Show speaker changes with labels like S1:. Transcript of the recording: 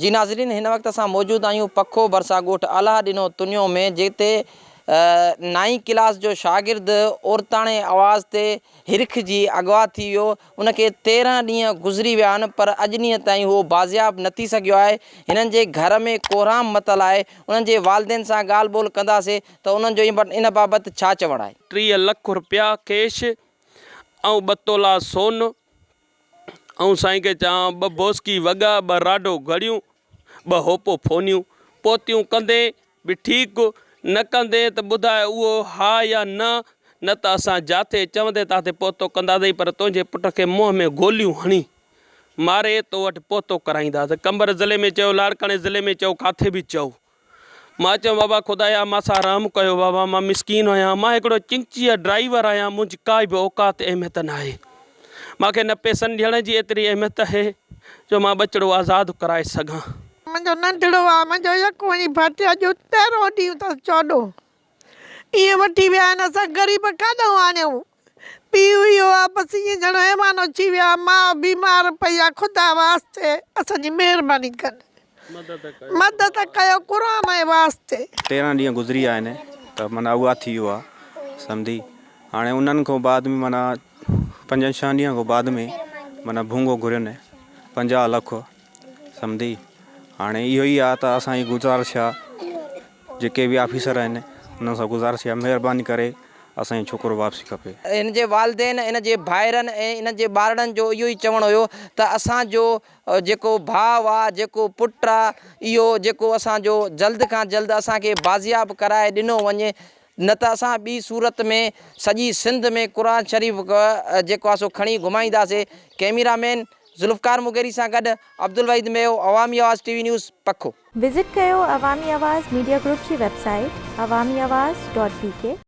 S1: جي ناظرين هن وقت اسان موجود آهيون پکو ڀرسان ڳوٺ الهه ڏنو تنيو ۾ جتي نائين ڪلاس جو شاگرد عورتاڻي آواز تي هرکجي اغوا ٿي ويو ان کي 13 ڏينهن گذري ويا آهن پر اڄ ڏينهن تائين هو بازياب نه ٿي سگهيو آهي هنن جي گهر ۾ ڪوهرام متل آهي انهن جي والدين سان ڳالهه ٻولهه ڪنداسين ته انهن جو ان بابت ڇا چوڻ آهي.
S2: 30 لک رپيا ڪيش ۽ ٻه تولا سون ۽ سائين کي چوان ٻه بوسڪي وڳا، ٻه راڊو گهڙيون، ٻه هوپو فونيون پوتيون ڪندين به ٺيڪ، نه ڪندين ته ٻڌاء اهو ها يا نه، نه ته اسان جاٿي چوندين تاٿي پوتو ڪنداسين پر تنهنجي پٽ کي منهن ۾ گوليون هڻي ماري تو وٽ پوتو ڪرائينداسين. قمبر ضلعي ۾ چئو، لاڙڪاڻي ضلعي ۾ چئو، ڪاٿي به چئو. مان چيم بابا خدايا مان سان رحم ڪيو بابا مان مسڪين آهيان مان هڪڙو چنگچيء ڊرائيور آهيان منهنجي ڪائي به اوقات اهميت ناهي مان کي نه پئسن ڏيڻ جي ايتري اهميت آهي جو مان ٻچڙو آزاد ڪرائي سگهان.
S3: منهنجو ننڍڙو آ منهنجو يڪو وڃي ڦاٽي اڄ تيرهون ڏينهن اٿس چوڏهون ائين وٺي ويا آهن اسان غريب ڪاڏانهن آڻيون پيء اهو آ بس ائين ڄڻ حيوان اچي ويا ماء بيمار پئي آ خدا واسطي اسان جي مهرباني ڪن مدد ڪيو قرآن جي واسطي.
S4: 13 ڏينهن گذري ويا آهن ته معنيٰ اغوا ٿي ويو آ سمڌي هاڻي انهن کان بعد ۾ معنيٰ پنجن ڇهن ڏينهن کان بعد ۾ معنيٰ ڀونگو گهرين 50 لک سمڌي هاڻي اهو ئي آ ته اسان جي گذارش آ جيڪي به آفيسر آهن انهن سان گذارش آ مهرباني ڪري اسان جو ڇوڪرو واپسي کپي.
S1: هن جي والدين، هن جي ڀائرن ۽ هن جي ٻارڙن جو اهو ئي چوڻ هيو ته اسان جو جيڪو ڀاء آ، جيڪو پٽ آ، اهو جيڪو اسان جو جلد کان جلد اسان کي بازياب ڪرائي ڏنو وڃي نه ته اسان ٻي صورت ۾ سڄي سنڌ ۾ قرآن شريف جيڪو آ سو کڻي گهمائينداسي. ڪئميرا مين ذوالفقار مغيري سان گڏ Abdul Waheed Meho, Awami Awaz T V news, Pakho.
S5: Visit ڪيو عوامي آواز ميڊيا گروپ جي website Awami Awaz dot B K.